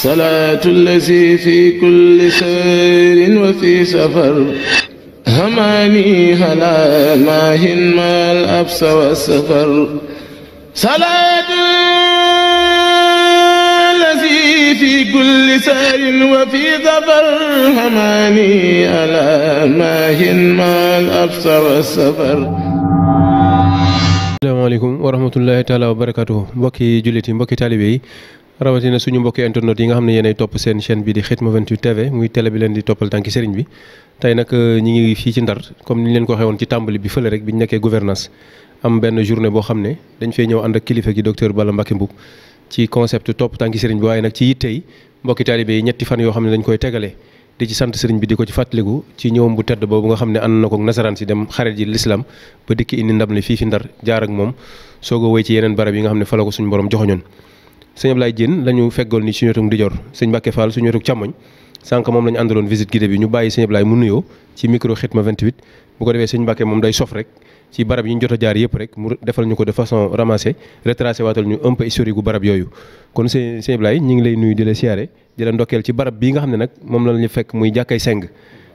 salaatu allazi fi kulli sayrin wa fi safar hamaani halaa maahin maal absa wa safar salaatu allazi fi kulli sayrin wa fi safar hamaani halaa maahin maal absa wa safar. asalaamaaleykum wa rahmatullahi taala wa barakatuhu mbokki jullit yi mbokki taalibe yi rawatina suñu mbokki internet yi nga xam ne yéenay topp seen chaîne bi di Khidma 28 TV muy télé bi leen di toppal tànki sëriñ bi tey nag ñi ngi fii ci Ndar comme ni ñu leen ko waxee woon ci tàmbali bi fële rek bi ñu nekkee gouvernance am benn journée boo xam ne dañ fay ñëw ànd ak kilifa gi docteur Balla Mbacké Mboup ci concept topp tànki sëriñ bi waaye nag ci yitte yi mbokki taalibe yi ñetti fan yoo xam ne dañ koy tegale di ci sant sëriñ bi di ko ci fàttaliku ci ñëwam bu tedd boobu nga xam ne ànd na ko nasaraan si dem xarit ji l'islam ba dikki indi ndam li fii fi Ndar jaar ak moom soog a wéy ci yeneen barab yi nga xam ne fa la ko suñu borom joxoñoon sëñ Ablaye Diène la ñu feggool ni suñu wetuk ndijoor sëñ Mbacké Fall suñu wetuk càmmoñ sànq moom la ñu àndaloon visite guidée bi ñu bàyyi sëñ Ablaye mu nuyoo ci micro Khidma 28 bu ko defee sëñ Mbacké moom day sof rek ci barab yi ñu jot a jaar yëpp rek mu defal ñu ko de façon ramassée retracé waatal ñu un peu historique gu barab yooyu kon sëñ Ablaye ñu ngi lay nuyu di la siyaare di la ndokkeel ci barab bii nga xam ne nag moom la ñu fekk muy jàkkay seng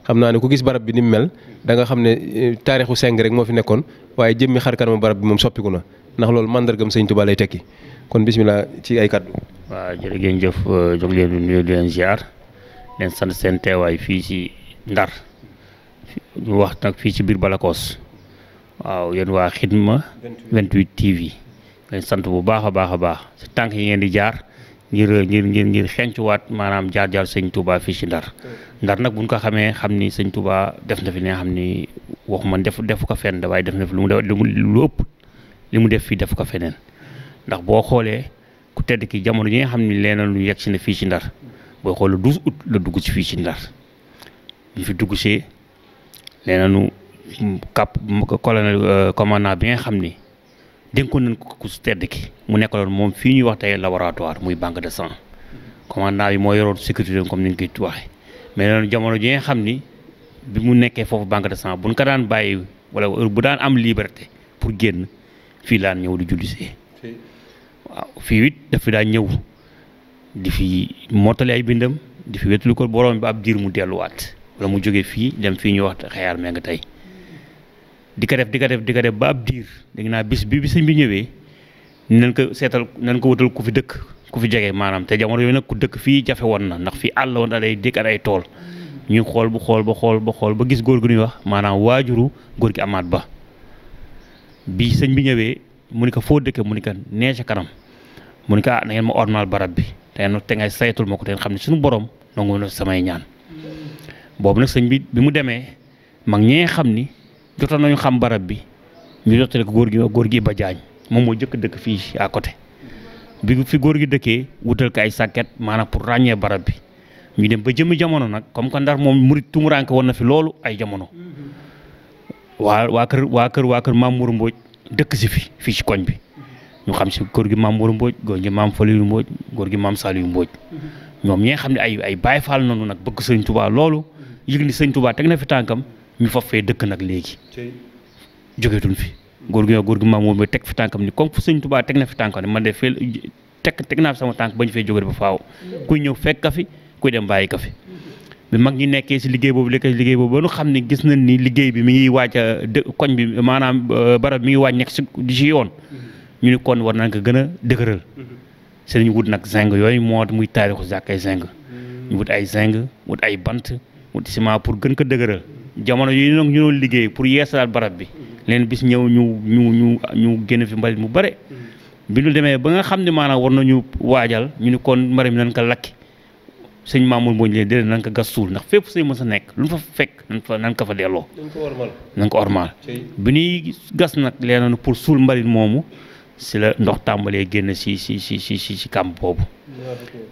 xam naa ne ku gis barab bi ni mu mel da nga xam ne taarixu seng rek moo fi nekkoon waaye jëmmi xar kanamu barab bi moom soppiku na ndax loolu mandargam sëñ Touba lay tekki kon bismillah ci ay kàddu. waaw jërëjëf jóg leen di nuyu di leen ziar leen sant seen teewaay fii ci Ndar ñu wax nag fii ci biir Balakos waaw yéen waa Khidma 28 TV leen sant bu baax a baax a baax ci tànk yi ngeen di jaar ngir xencuwaat maanaam jaar sëñ Touba fii ci Ndar Ndar nag buñ ko xamee xam ni sëñ Touba def na fi ne xam ni waxuma def ko fenn waaye def na fi lu ëpp li mu def fii def ko feneen ndax boo xoolee ku tedd ki jamono yi nga xam ne leena lu yegg si ne fii ci Ndar booy xool le 12 août la dugg ci fii ci Ndar ñu fi dugg see leena nu colonel commandant bi nga xam ni dénkoon nañ ko ku tedd ki mu nekkaloon moom fii ñuy wax tey laboratoire muy banque de sang commandant bi moo yoroon sécurité comme ni ñu koy waxee mais noonu jamono ji nga xam ni bi mu nekkee foofu banque de sang buñ ko daan bàyyi wala heure bu daan am liberté pour génn fii laan ñëw di julli see waaw fii it dafa daa ñëw di fi mottali ay bindam di fi wetulu ko borom bi ab diir mu delluwaat wala mu jógee fii dem fii ñu wax xayaar mee nga tey di ko def ba ab diir dégg naa bis bi sëñ bi ñëwee nañ ko wutal ku fi dëkk ku fi jege maanaam te jamono yooyu nag ku dëkk fii jafe woon na ndax fii àll woon ay dëkk ay tool ñuy xool ba gis góor gu ñuy wax maanaam waajuru góor gi amaat ba bi sëñ bi ñëwee mu ni ko foo dëkke mu ni ko nee ca kanam mu ni ko na ngeen ma ormal barab bi te ngay saytul ma ko te xam ne suñu borom nangu na samay ñaan boobu nag sëñ bi mu demee mag ñee xam ni jotoon nañu xam barab bi ñu jottale ko góor gi ba jaañ moom moo jëkk dëkk fii à côté bi fi góor gi dëkkee wutal ko ay sàkket maanaam pour ràññee barab bi ñu dem ba jëmmi jamono nag comme que Ndar moom murit tumuranke woon na fi loolu ay jamono waa kër Maam Mourou Mbodj dëkk si fii ci koñ bi ñu xam si góor gi Maam Mourou Mbodj góor gi Maam Falilou Mbodj góor gi Maam Saliou Mbodj ñoom ñi nga xam ne ay Baay Faal noonu nag bëgg sëñ Touba loolu yëg ni sëñ Touba teg na fi tànkam ñu fa fee dëkk nag léegi jógeetuñ fi góor gi Maam Mourou Mbodj teg fi tànkam ni comme fu sëñ Touba teg na fi tànkam ne man de fee teg naa fi sama tànk ba ñu fay jóge ba faaw kuy ñëw fekk ka fi kuy dem bàyyi ka fi bi mag ñi nekkee si liggéey boobu ba nu xam ne gis nañ ni liggéey bi mi ngi waaj a koñ bi maanaam barab mi ngi waaj nekk di si yoon ñu ni kon war nañ ko gën a dëgëral sëriñ wut nag zinc yooyu moo muy taarixu jàkkay zinc ñu wut ay zinc wut ay bant wut ciment pour gën ko dëgëral jamono yi nag ñu doon liggéey pour yeesalaat barab bi leen bis ñëw ñu génn fi mbalit mu bare bi ñu demee ba nga xam ne maanaam war nañu waajal ñu ni kon mbaram nañ ko lakki sëñ Mamour Mbodj leen déedéet nañ ko gas suul ndax fépp sëñ mës a nekk lu ñu fa fekk nañ ko fa delloo nañ ko ormal bi ñuy gas nag leenoon pour suul mbalit moomu si la ndox tàmbalee génn si kàmb boobu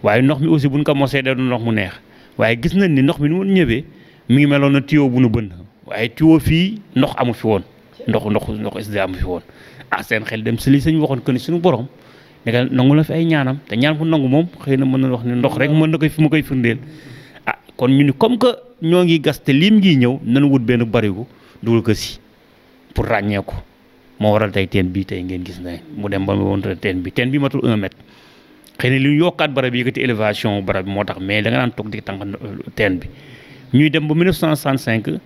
waaye ndox mi aussi buñ ko mosee da du ndox mu neex waaye gis nañ ni ndox mi ni mu ñëwee mi ngi meloon na tuyau bu nu bënn waaye tuyau fii ndox amu fi woon ndox SDE amu fi woon seen xel dem si li sëñ waxoon que ni suñu borom ne nangu la fi ay ñaanam te ñaan bu nangu moom xëy na mën na wax ne ndox rek mën na koy fi ma koy firndeel kon ñu ni comme que ñoo ngi gas te lim ngi ñëw nañu wut benn barigu dugal ko si pour ràññee ko moo waral tey teen bii tey ngeen gis ne mu dem ba mu woon teen bi matul 1 mètre xëy na li ñu yokkaat barab bi yëkkati élévation barab bi moo tax mais da nga daan toog di tànk teen bi ñuy dem ba 1965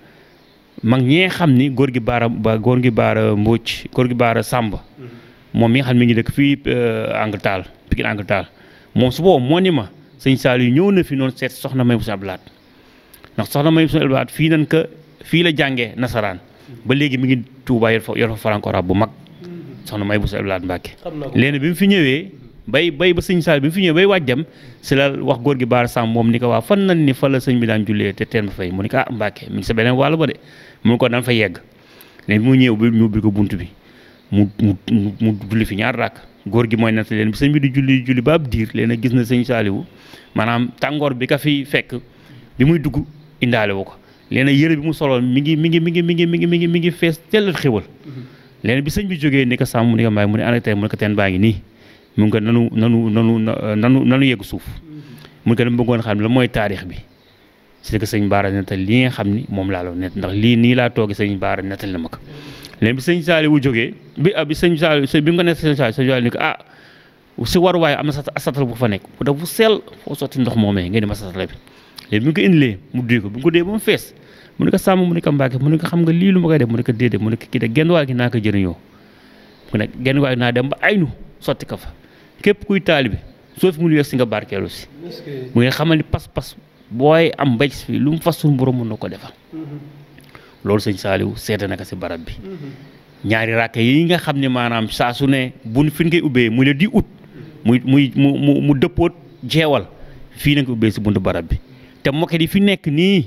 mag ñi nga xam ni góor gi baara Mbóoj góor gi baara Sàmb moom mi nga xam ne mi ngi dëkk fii Angle-Tal Pikine Angle-Tal moom su boobu moo ni ma sëñ Saliou ñëw na fi noonu seet soxna May bu sëñ Abdou Lahad ndax soxna May bu sëñ Abdou Lahad fii la jàngee nasaraan ba léegi mi ngi Touba yor fa franco-arabe bu mag soxna May bu sëñ Abdou Lahad Mbàkke léegi bi mu fi ñëwee bay ba sëñ Saliou bi mu fi ñëwee bay waaj dem si la wax góor gi baara Sàmb moom ni ko waa fan nañ ni fa la sëñ bi daan jullee te teen ba fay mu ni ko Mbàkke mi ngi sa beneen wàll ba de mu ko daan fa yegg léegi mu ñëw ñu ubbi ko bunt bi mu julli fi ñaar rakk góor gi mooy nett leen bi sëñ bi di julli ba ab diir leen a gis na sëñ Saliou maanaam tàngoor bi ka fi fekk bi muy dugg indaale wu ko leen a yëre bi mu soloon mi ngi fees tellat xéwal leen bi sëñ bi jógee ni ko sàmm mu ni ko mbaay mu ne ana tey mu ne ko teen baa ngi nii mu ngi ko nanu yegg suuf mu ngi ko dama bëggoon xam la mooy taarix bi c'est que sëñ Baara nettal li nga xam ni moom laa la net ndax lii nii laa toogee sëñ Baara nettal na ma ko léegi bi sëñ Saliou jógee bi sëñ Saliou bi mu ko nekk sëñ Saliou ni ko si waruwaay am na satal bu fa nekk bu def bu sell foo sotti ndox moomee ngeen di ma satal bi léegi bi mu ko indilee mu duy ko bi mu ko dee ba mu fees mu ne ko sàmm mu ne ko Mbàkke mu ne ko xam nga lii lu ma koy def mu ne ko déedéet mu ne ko kii de genn waay gi naa ko jëriñoo mu ne genn waay naa dem ba aynu sotti ko fa képp kuy taalibe soo fi mu yegg si nga barkeelu si mu ngi xamal ni pas-pas booy am mbéj fi lu mu fas suñu borom mën na ko defal loolu sëñ Saliou seete na ko si barab bi ñaari rakk yi nga xam ne maanaam saa su ne bu fi ngay ubbee mu le di ut mu dëppoot jeewal fii na ko ubbee si buntu barab bi te moket yi fi nekk nii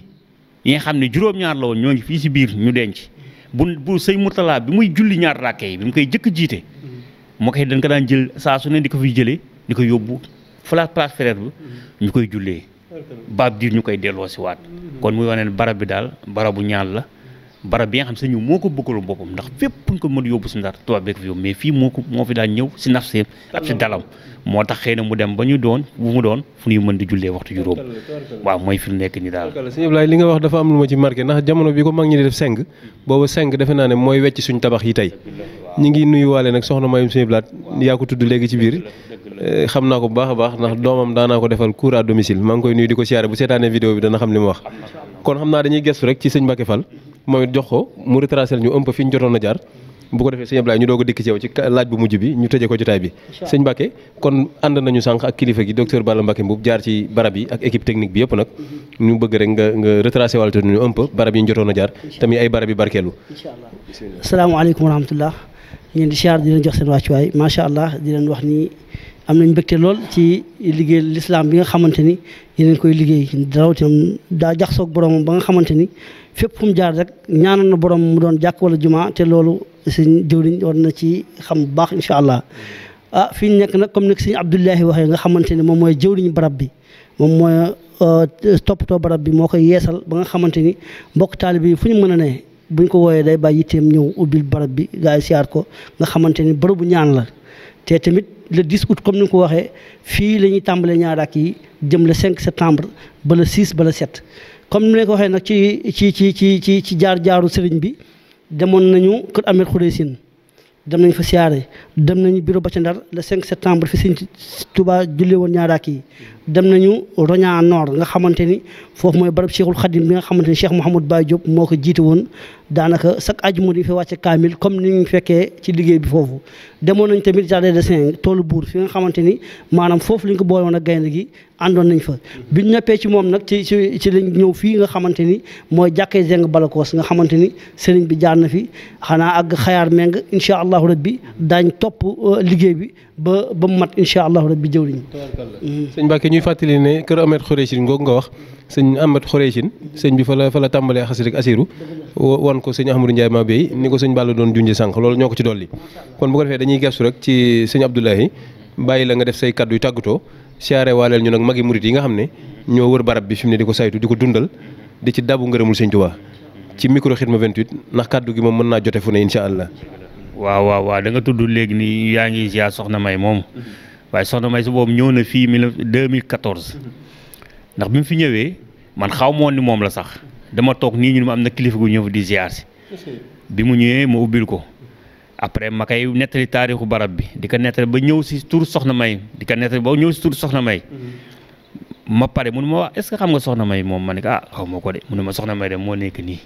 yi nga xam ne juróom-ñaar la woon ñoo ngi fii si biir ñu denc bu sëñ Mourtala bi muy julli ñaar rakk yi bi mu koy jëkk jiite moket yi dañ ko daan jël saa su ne di ko fiy jëlee di ko yóbbu place Faidherbe bi ñu koy jullee baab diir ñu koy delloo si waat kon muy wane ne barab bi daal barabu ñaan la barab bi nga xam sëñ moo ko bëggaloo boppam ndax fépp fu ñu ko mën yóbbu si Ndar tubaab beeg fi yóbbu mais fii moo fi daan ñëw si nafseem ak si dalam moo tax xëy na mu dem ba ñu doon bu mu doon fu ñuy mën di jullee waxtu juróom waaw mooy fi mu nekk ni daal sëñ Ablaye li nga wax dafa am lu ma ci marqué ndax jamono bi ko mag ñi di def seng booba seng defe naa ne mooy wecc suñ tabax yi tey ñi ngi nuyuwaale nag soxna Mayum sëñ Ablaye yaa ko tudd léegi ci biir xam naa ko bu baax a baax ndax doomam daanaa ko defal cours à domicile maa ngi koy nuyu di ko siyaare bu seetaanee vidéo bi dana xam li ma wax kon xam naa dañuy gestu rek ci sëñ Mbacke Fall moom it jox ko mu retracé ñu un peu fi ñu jotoon a jaar bu ko defee sëñ Ablaye ñu doog a dikk ci yow ci laaj bu mujj bi ñu tëjee ko jotaay bi sëñ Mbacke kon ànd nañu sànq ak kilifa gi docteur Balla Mbacke Mbuub jaar ci barab yi ak équipe technique bi yëpp nag ñu bëgg rek nga retracé wàllu ñu un peu barab yi ñu jotoon a jaar tamit ay barab yi barkeelu inshallah asalaamaaleykum wa rahmatullah ñeen di siyaar di leen jox seen wàccuwaay macha allah di leen wax ni am nañ mbégte lool ci liggéey l'islam bi nga xamante ni yeneen koy liggéey rawatina daa jaxsoog boromam ba nga xamante ni fépp fu mu jaar rek ñaanoon na borom mu doon jàkk wala juma te loolu sëñ jëwriñ war na ci xam bu baax incha allah fii ñu nekk nag comme nag sëñ Abdoulahi waxee nga xamante ni moom mooy jëwriñ barab bi moom mooy toppatoo barab bi moo koy yeesal ba nga xamante ni mbokk taalibe yi fu ñu mën a ne buñ ko wooyee day bàyyi yitteem ñëw ubbil barab bi gaa yi siyaar ko nga xamante ni bërëbu ñaan la te tamit le 10 août comme ni nga ko waxee fii la ñuy tàmbalee ñaar rakk yi jëm le 5 septembre ba le 6 ba le 7 comme ni ma ko waxee nag ci jaar-jaaru sëriñ bi demoon nañu kër Ahmed Khoureysine dem nañ fa siyaare dem nañu bureau ba ca Ndar le 5 septembre fi sëñ Touba jullee woon ñaar rakk yi dem nañu Roña Nord nga xamante ni foofu mooy barab Cheikhul Khadim bi nga xamante ni Cheikh Mouhamadou Baye Diop moo ko jiite woon daanaka chaque àjjuma di fi wàcce kaamil comme ni ñu fekkee ci liggéey bi foofu demoon nañ tamit jardin de Saint toolu buur fi nga xamante ni maanaam foofu lañ ko boole woon ak gaynde gi àndoon nañ fa biñ ñëppee ci moom nag ci lañ ñëw fii nga xamante ni mooy jàkkee Zeng Balakoos nga xamante ni sëriñ bi jaar na fi xanaa ak xayaar meng incha allahu rabbi daañ topp liggéey bi ba mu mat incha allahu rabbi jëwriñ sëñ Mbacke ñuy fàttali ne kër Ahmed Khoureysine ngoog nga wax sëñ Ahmed Khoureysine sëñ bi fa la tàmbalee xasida ak asiru wan ko sëñ Ahmadou Ndiaye maa béy ni ko sëñ Balla doon junje sànq loolu ñoo ko ci dolli kon bu ko defee dañuy gestu rek ci sëñ Abdoulahi bàyyi la nga def say kaddu yu tàggatoo siyaare waaleel ñu nag magi murit yi nga xam ne ñoo wër barab bi fi mu ne di ko saytu di ko dundal di ci dabu ngërëmul sëñ Tuubaa ci micro Khidma 28 ndax kaddu gi moom mën naa jote fu ne incha allah. waaw da nga tudd léegi ni yaa ngi ziar soxna May moom waaye soxna May su boobu ñëw na fii 2014 ndax bi mu fi ñëwee man xaw ma woon ni moom la sax dama toog nii ñu ne ma am na kilifa gu ñëw di ziar si bi mu ñëwee ma ubbil ko après ma koy nettali taarixu barab bi di ko nettali ba ñëw si tur soxna May di ko nettali ba ñëw si tur soxna May ma pare mënu ma wax est-ce que xam nga soxna May moom ma ne ko xaw ma ko de mënu ma soxna May de moo nekk nii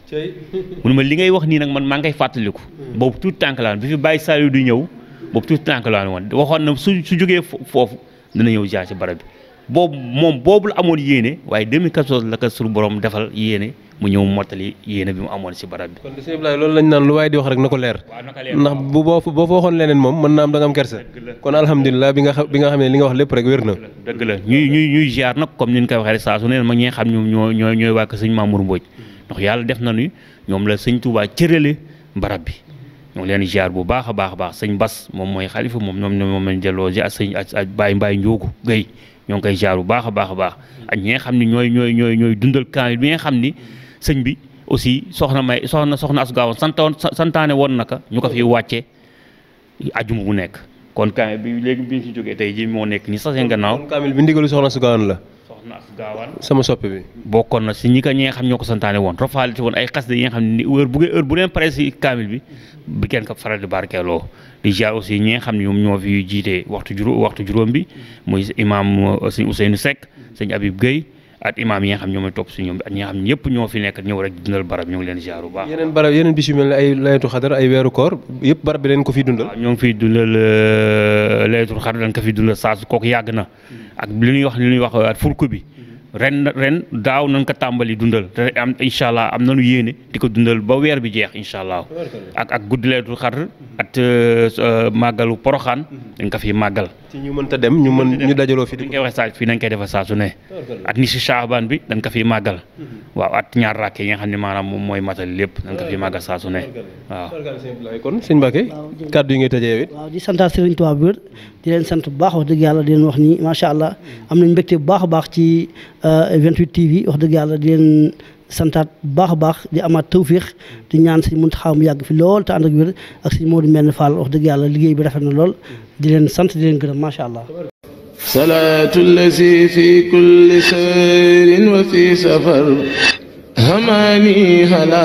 mënu ma li ngay wax nii nag man maa ngi koy fàttaliku boobu tout tànk laan bi fi bàyyi Saliou du ñëw boobu tout tànk laan woon waxoon na su jógee foofu dana ñëw jaar ci barab bi boobu la amoon yéene waaye 2014 la ko suñu borom defal yéene mu ñëw mottali yéene bi mu amoon si barab bi. kon sëñ Ibrahima loolu lañ naan lu waaye di wax rek na ko leer. ndax boo fa waxoon leneen moom mën naa am da nga am kersa. kon alhamdulilah bi nga xam ne li nga wax lépp rek wér na. dëgg la ñuy ziar nag comme ni ñu koy waxee rek saa su ne mag ñi nga xam ñooy waa sëñ Mamour Mbodj ndax yàlla def na ni ñoom la sëñ Touba cërale barab bi ñoo ngi leen di ziar bu baax a baax sëñ Bass moom mooy xalifa moom lañ jëloo ji ak sëñ ak Baye Mbaye Ndiogu Guèye ñoo ngi koy ziar bu baax a baax ak ñi nga xam ne ñooy dundal kaamil bi nga xam ni sëñ bi aussi soxna Asu Gaawoon santaane woon naka ñu ko fi wàcce ajuma bu nekk kon kaamil bi léegi bi ñu si jógee tey ji moo nekk ni sax seen gannaaw kon kaamil bi ndigalu soxna Asu Gaawoon la soxna Asu Gaawoon sama soppe bi bokkoon na si ñi nga xam ñoo ko santaane woon rofaaliti woon ay xasida yi nga xam ne heure bu leen pare si kaamil bi kenn ko faral di barkeeloo di ziar aussi ñi nga xam ne ñoom ñoo fi jiite waxtu juróom bi muy imam sëñ Ousseynou Seck sëñ Habib Guèye ak imaam yi nga xam ñoo may topp si ñoom ak ñi nga xam ñëpp ñoo fi nekk ñëw rek di dundal barab ñu ngi leen ziar bu baax. yeneen bis yu mel ne ay laylatul xadar ay weeru koor yëpp barab bi leen ko fiy dundal. waaw ñoo ngi fiy dundal laylatul xadar dañ ko fiy dundal saa su kooku yàgg na ak li ñuy wax furku bi ren daaw nañ ko tàmbali dundal te am incha allah am nañu yéene di ko dundal ba weer bi jeex incha allah ak guddi laylatul xadar ak màggalu poroxaan dañ ko fiy màggal. ci ñu mënta dem ñu dajaloo fi. dañ koy wax saa fii dañ koy defal saa su ne. at ni si Shaabaan bi dañ ko fiy màggal. waaw at ñaar rakk yi nga xam ne maanaam moom mooy matal lépp dañ ko fiy màggal saa su ne waaw. kon sëñ Mbacké kàddu yi ngay tëjee it. waaw di santaat Serigne Touba bu wér di leen sant bu baax wax dëgg yàlla di leen wax ni macha allah am nañ mbégte bu baax a baax ci 28 TV wax dëgg yàlla di leen santaat bu baax a baax di amaat tawfiix di ñaan si Muntaxa mu yàgg fi lool te ànd ak wér ak si Modou Mbène Fall wax dëgg yàlla liggéey bi rafet na lool di leen sant di leen gërëm macha allah. salaatu lazi fi kulli sayrin wa fi safar hamani hala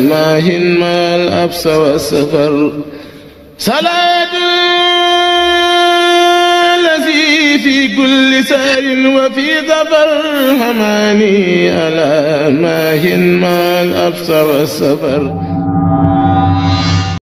maahin mal absa wa safar salaatu في كل سار وفي ظفر هماني ألا ماهن ما الأبصر والسفر